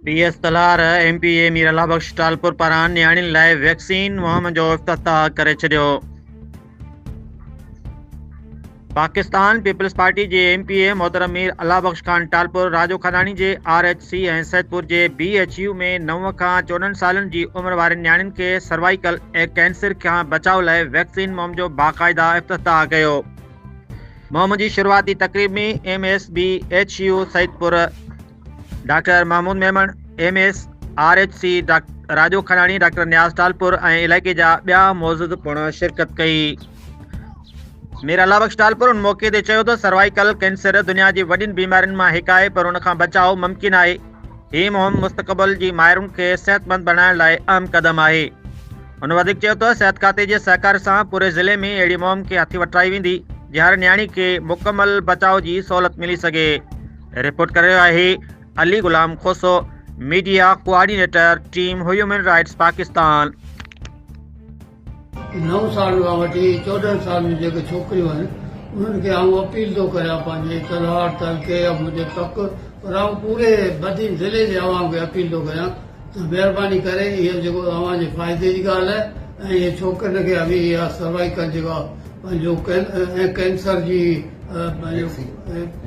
P S Talhar, M P A Mir Allah Bakhsh Talpur پاران نياڻين لاء vaccine مهم جو افتتاح ڪري ڇڏيو. پاڪستان پيپلز پارٽي جي ايم پي اي محترم مير الله بخش خان ٽالپر راڄو خاناڻي جي آر ايڇ سي ۽ سيدپور جي بي ايڇ يو ۾ نو کان 14 سالن جي عمر وارين نياڻين کي سروائيڪل ڪينسر کان بچاء لاء ويڪسين مهم جو باقاعده افتتاح ڪيو. مهم جي شروعاتي تقريب ۾ M S B H U Saidpur doctor Mahmood Memon, M S R H C Rajo Khanani, doctor Niaz Talpur ۽ علائقي جا ٻيا معزز پڻ شرڪت ڪئي. مير الله بخش ٽالپر ان موقعي تي چيو ته سروائيڪل ڪينسر دنيا جي وڏين بيمارين مان هڪ آهي پر ان کان بچاء ممڪن آهي. هي مهم مستقبل جي مائرن کي صحتمند بڻائڻ لاء اهم قدم آهي. هن وڌيڪ چيو ته صحت کاتي جي سهڪار سان پوري ضلعي ۾ اهڙي مهم کي هٿي وٺرائي ويندي جي هر نياڻي کي مڪمل بچاء جي سهولت ملي سگهي. رپورٽ ڪري رهيو آهي Ali Ghulam Khoso media coordinator team human rights Pakistan. نو سالن کان وٺي 14 سالن جون جيڪي ڇوڪريون آهن انهن کي آئون اپيل ٿو ڪريان پنهنجي تلهار تعلقي يا منهنجي تڪ پر آئون پوري بدين ضلعي جي عوام کي اپيل ٿو ڪريان ته مهرباني ڪري اهو جيڪو اوهان جي فائدي جي ڳالهه آهي ۽ اهي ڇوڪرين کي اوهين اها سروائيڪل جيڪا پنهنجو ۽ ڪينسر جي پنهنجو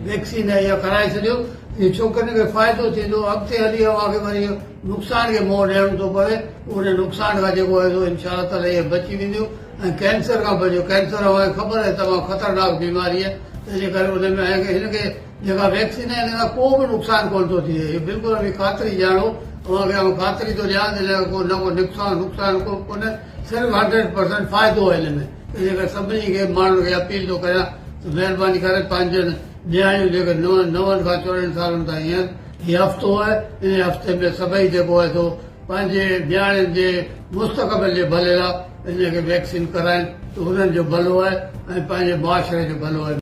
ويڪسين آهي اها ڪرائي ڇڏيو اهي ڇوڪرين کي فائدو ٿيندو اڳتي هلي اوهان کي وري نقصان کي منهن ڏيڻو ٿو پوي ان نقصان کان جيڪو آهي سو انشاء الله تعالي اهي بچي وينديون ۽ ڪينسر کان بچو ڪينسر اوهان کي خبر آهي تمام خطرناڪ بيماري آهي تنهن جي ڪري ان ۾ هن کي جيڪا ويڪسين آهي ان سان ڪو به نقصان ڪونه ٿو ٿئي اهو بلڪل اوهين خاطري ڄاڻو اوهان کي آئون خاطري ٿو ڏيان ته ان کان ڪو نه ڪو نقصان نقصان ڪو ڪونهي صرف 100% فائدو آهي ان ۾ تنهنجي ڪري سڀني کي ماڻهن کي اپيل ٿو ڪريان ته مهرباني ڪري پنهنجن نياڻيون جيڪي نون کان 14 سالن تائين آهن هي هفتو آهي ان هفتي ۾ سڀئي جيڪو آهي سو پنهنجي نياڻين جي مستقبل جي ڀلي لاء ان کي ويڪسين ڪرائين ته انهن جو ڀلو آهي ۽ پنهنجي معاشري جو ڀلو آهي.